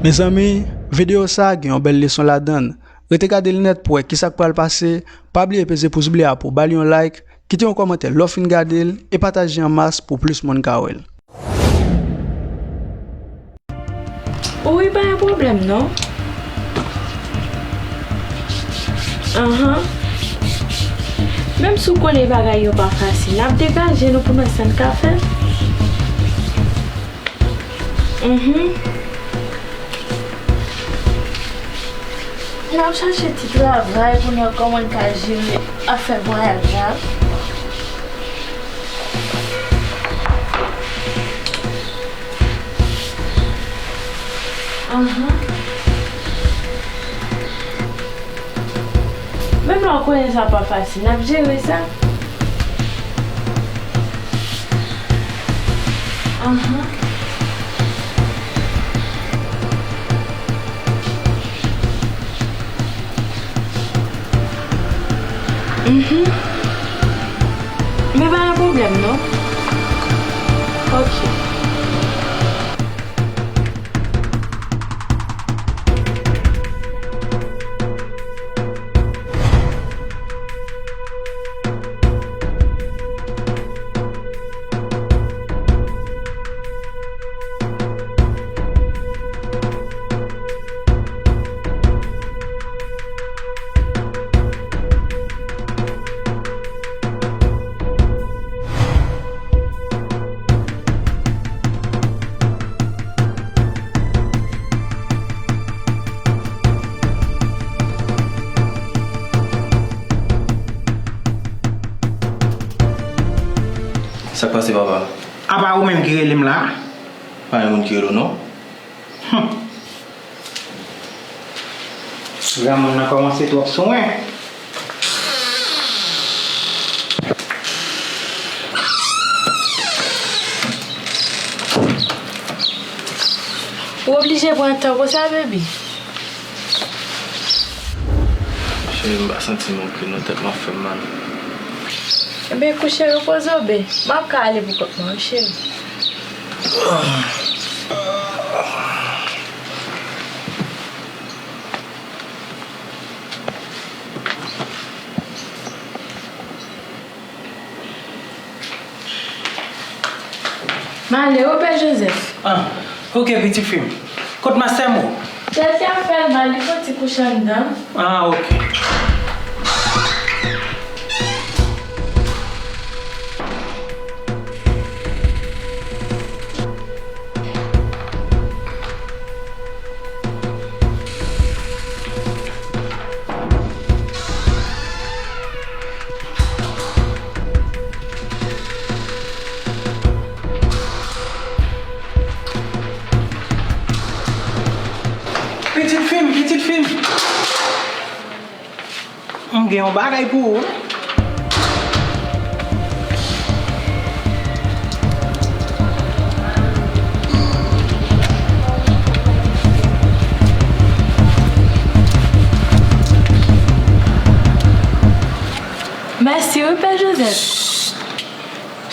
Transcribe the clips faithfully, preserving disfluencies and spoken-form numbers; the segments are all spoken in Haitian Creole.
Mezanmi, videyo sa a gen yon bèl leson ladan l. Rete gade l nèt pou w wè kisa k pral pase. Pa bliye peze pous ble a pou w ba l yon like, kite yon kòmantè lè w fin gade l, e pataje an mas pou plis moun ka wè l. Wi, pa gen pwoblèm non. Anhan. Menm si w konnen bagay yo pa fasil, n ap degaje nou pou n wè sa n ka fè. Mhm. N ap chache ti travay pou n wè kòman n ka jere afè vwayaj la. Anhan. Menm lè w konnen sa pa fasil, n ap jere sa. Anhan. Mhm. Men pa gen pwoblèm non. Ok. Sa k pase, papa? Apa ou menm ki rele m la? Pa gen moun ki rele w non. Hum. Granmoun nan kòmanse twòp swen. Ou oblije pran tan konsa, baby? Cheri, m pa santi m oke non, tèt mwen ap fè m mal. Ebyen, kouche, repoze w byen. M ap ka ale pou kont mwen, wi, cheri. M ale wi, Pè Jozèf. Ah, oke, pitit fi m. Kot mastè m ou? Tèt y ap fè l mal, li fon ti kouche anndan. Ah, oke. Pitit fi m, pitit fi m. M gen yon bagay pou ou wi. Mèsi wi, Pè Jozèf.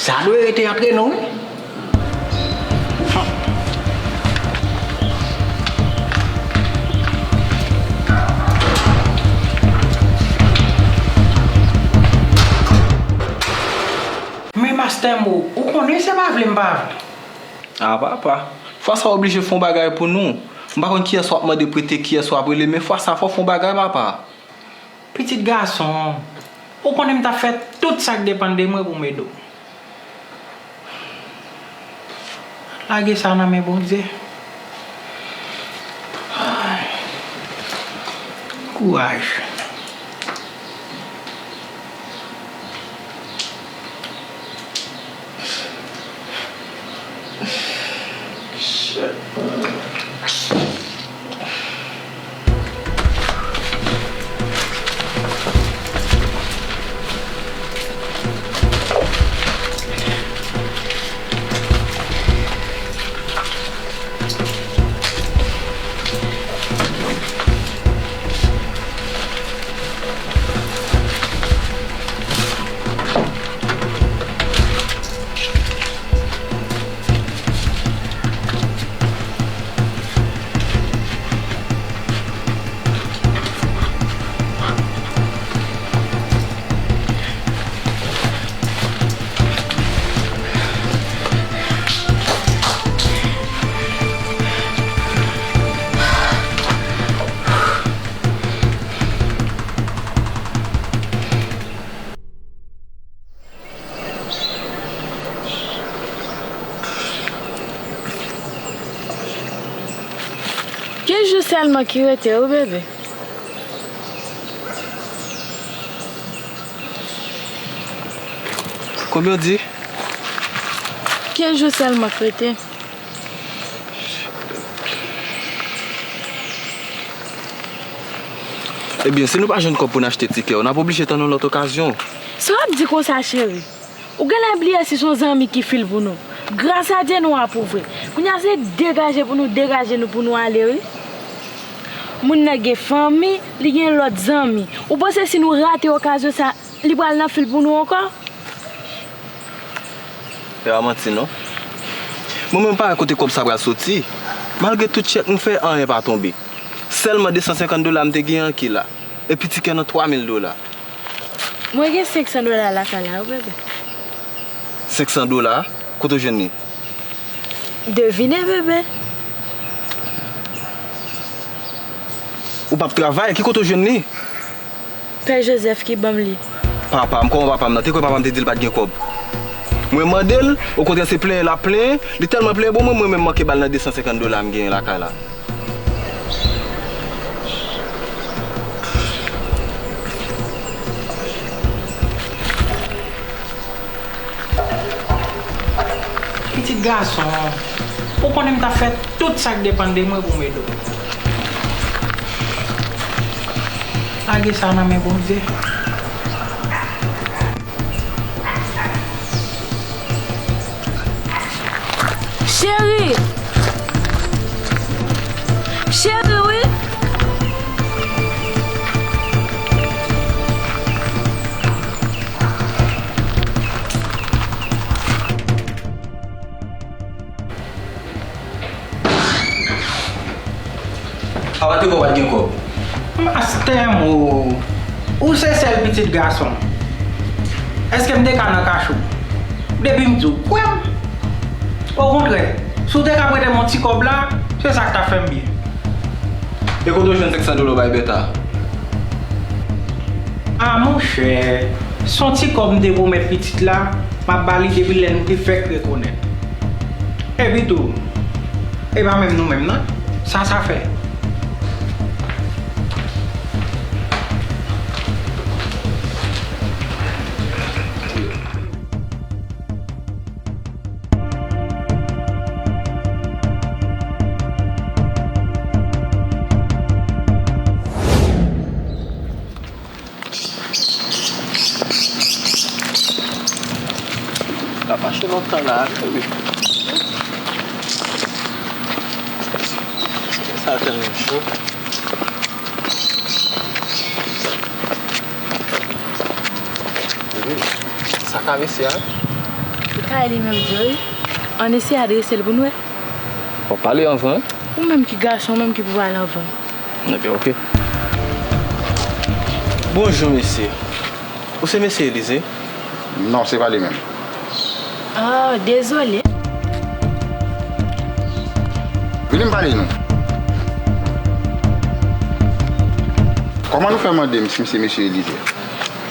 Sa dwe rete antre nou wi. Men mastè m ou, ou konnen se pa vle m pa vle. Ah papa, fwa sa w oblije fè yon bagay pou nou. M pa konn kiyès w ap mande prete, kiyès w ap rele, men fwa sa fò w fè yon bagay papa. Pitit gason, ou konnen m t ap fè tout sa k depann de mwen pou m ede w. Lage sa nan men Bondye. Kouraj. Kenz jou sèlman ki rete wi, bebe. Konbyen w di? Kenz jou sèlman k rete. Ebyen, si nou pa jwenn kòb pou n achte tikè, n ap oblije tann yon lòt okazyon. Sa w ap di konsa, cheri? Ou genlè bliye si se yon zanmi ki fil pou nou. Gras a Dye nou apwouve. Kounye a se degaje pou nou degaje nou pou nou ale wi. Moun nan gen fanmi, li gen lòt zanmi. Ou panse si nou rate okazyon sa, li pral nan fil pou nou ankò? E pa manti non. Mwen menm m pa wè kote kòb sa pral soti. Malgre tout tchèk m fè, anyen pa tonbe. Sèlman de san senkant dola m te gen an ki la. Epi tikè nan twa mil dola. Mwen gen senk san dola lakay la wi, bebe. Senk san dola? Kote w jwenn li? Devine, bebe. Ou p ap travay, ki kote w jwenn li? Pè Jozèf ki ban m li. Papa m, kòman papa m nan? Te kwè papa m te di l pa t gen kòb? Mwen mande l, okontrè se plenyen l ap plenyen, li tèlman plenyen, bon mwen, mwen menm manke ba l nan de san senkant dola m genyen lakay la. Pitit gason, ou konnen m t ap fè tout sa k depann de mwen pou m ede w. Lage sa nan men Bondye. Cheri! Cheri, wi! Papa te kwè w pa t gen kòb. Mastè m o! Ou se sèl pitit gason m. Èske m te ka nan kach ou? Depi m di w, kwè m! Okontrè, si w te ka prete m yon ti kòb la, se sa k t ap fè m byen. E kote w jwenn senk san dola w bay Bèta? A monchè, se yon ti kòb m te pwomèt pitit la, m ap ba li depi lè nou te fèk rekonèt. Epi tou, e pa menm nou menm nan, sa sa fè? L ap mache lontan la, wi. Sa tèlman cho. Wi. Sa ka mesye a? Li ka li menm vre, wi. Ann eseye adrese l pou n wè. W ap pale anvan, wi. Ou menm ki gason, ou menm ki pou pale anvan. Ebyen, oke. Bonjou, mesye. Ou se mesye Elize? Non, se pa li menm. Oh, dezole. Vini m pale nou. Kòman nou fè mande m si m se mesye Elize?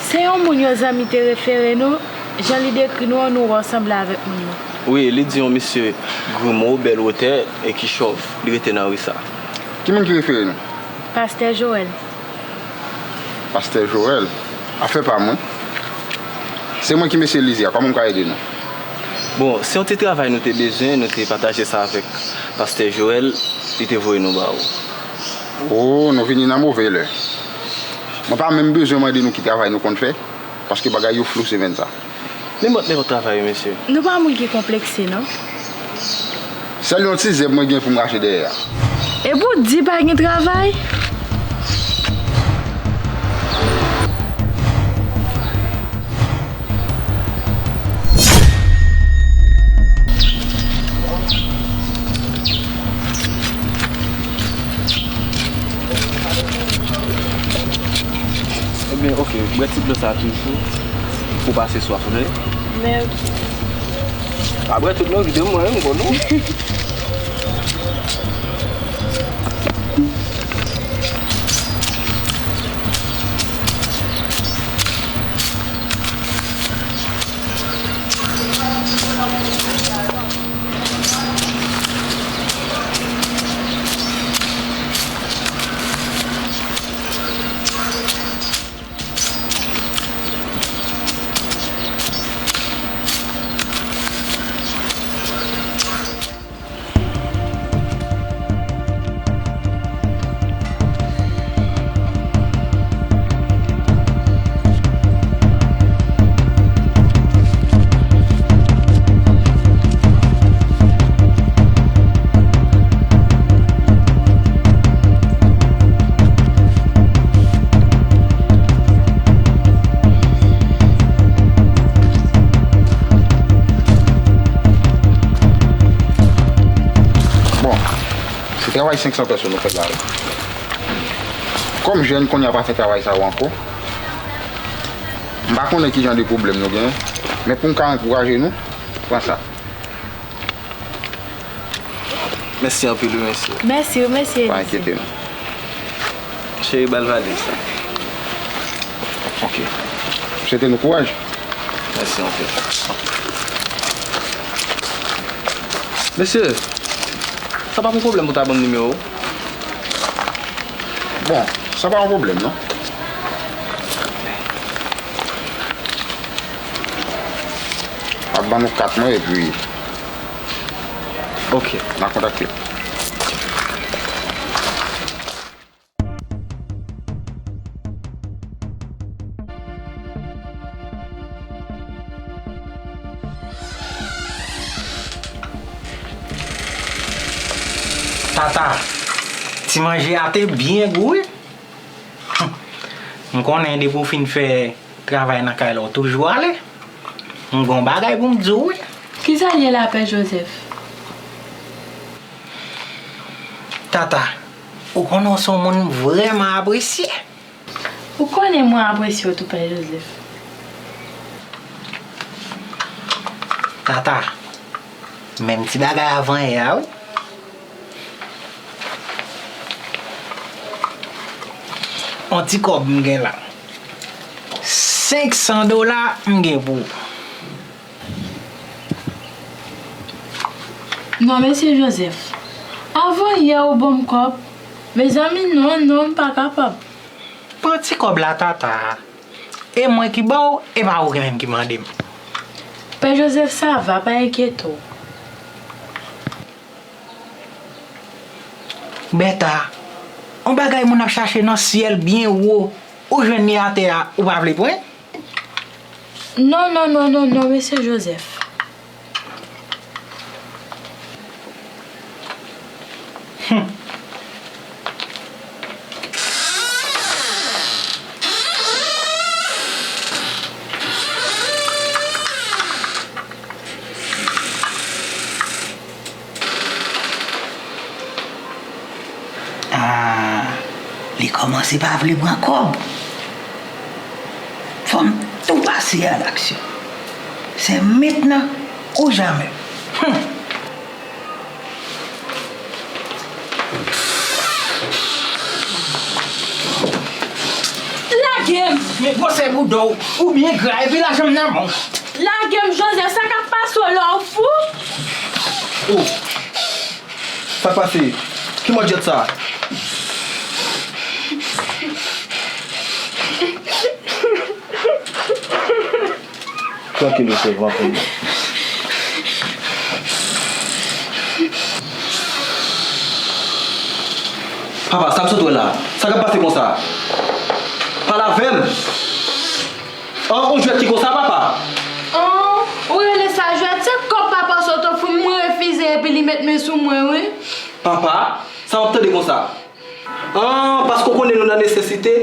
Se yon moun yon zanmi te refere nou, jan li dekri nou an, nou wè w sanble avèk moun nan. Wi, li di yon mesye grimo, bèl wotè e ki chòv. Li rete nan ri sa. Ki moun ki refere nou? Pastè Joel. Pastè Joel? Afè pa mwen. Se mwen ki mesye Elize a, kòman m ka ede nou? Bon, se yon ti travay nou te bezwen, nou te pataje sa avèk Pastè Joel, li te voye nou ba ou. Oh, nou vini nan move lè. Mwen pa menm bezwen mande nou ki travay nou konn fè, paske bagay yo flou semèn sa. Nenpòt, nenpòt travay wi, mesye. Nou pa moun ki konplekse, non. Sèl yon ti zèb mwen gen pou m rache dèyè a. Epi w di pa gen travay? Ebyen, oke, bwè ti dlo sa toujou pou pase swaf, oke? Mèsi. Pa bwè tout non, kite mwen, m konn ou. Se travay senk san pèsòn nou fè la wi. Kòm jèn kounye a pa fè travay sa yo ankò, m pa konnen ki jan de pwoblèm nou genyen, men pou m ka ankouraje nou, pran sa. Mèsi anpil wi, mesye. Mèsi wi, mesye. Pa enkyete nou. Cheri, ba l valiz la. Ok. Swete nou kouraj. Mèsi anpil. Mesye, sa pa pou pwoblèm pou ta ban m nimewo w? Bon, sa pa yon pwoblèm, non. M ap ban nou kat mwen, epi Ok. N a kontakte. Tata, ti manje a te byen gou wi. M konnen depi w fin fè travay nan kay la, w toujou ale. M gon bagay pou m di w wi. Kisa l ye la, Pè Jozèf? Tata, ou konnen w se yon moun m vrèman apresye. Ou konnen mwen apresye w tou, Pè Jozèf. Tata, menm ti bagay avanyè a wi. On ti kòb m gen la. Senk san dola m gen pou ou. Non, mesye Jozèf. Avanyè ou ban m kòb. Mezanmi, non, non, m pa kapab. Pran ti kòb la, Tata. E mwen ki ba w, e pa ou menm ki mande m. Pè Jozèf, sa va, pa enkyete w. Bèta, on bagay moun ap chache nan syèl byen wo, ou jwenn li atè a, ou pa vle pran? Non, non, non, non, non, mesye Jozèf. Hum. Ah, li kòmanse pa vle pran kòb. Fò m tou pase a laksyon. Se mentnan ou jamè. Hum. Lage m! Men gwosè bouda w, ou byen gra, epi lajan m nan men w. Lage m, Jozèf, sa k ap pase w la, w fou? Oh. Sa k pase? Ki mò djèt sa? Trankil, mesye, m ap vini. Papa, sa m sot wè la? Sa k ap pase konsa? Pale avè m! An, on jwèt ki konsa, papa? An, ou rele sa jwèt? Se kòb papa w sot ofri m, mwen refize epi li met men sou mwen, wi. Papa, sa m ap tande konsa? An, paske w konnen nou nan nesesite,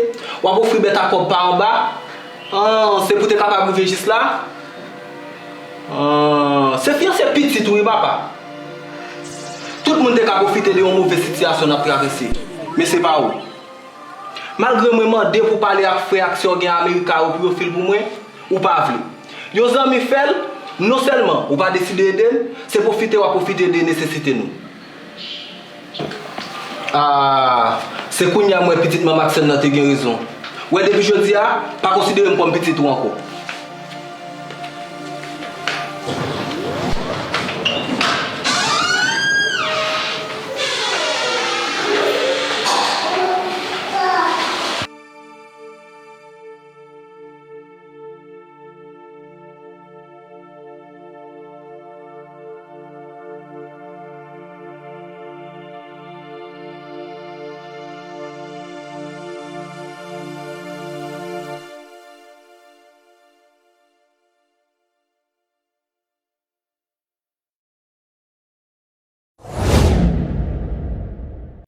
w ap ofri bèt a kòb pa anba? An, se pou te kapab rive jis la? An, se fiyanse pitit ou wi, papa. Tout moun te ka pwofite de yon move sitiyasyon n ap travèse, men se pa ou. Malgre mwen mande pou w pale ak frè ak sè w gen Amerika yo pou yo fil pou mwen, ou pa vle. Yon zanmi fè l, non sèlman ou pa deside ede n, se pwofite w ap pwofite de nesesite nou. Ah, se kounye a m wè pitit manman Axel nan te gen rezon. W wè, depi jodi a, pa konsidere m kòm pitit ou ankò.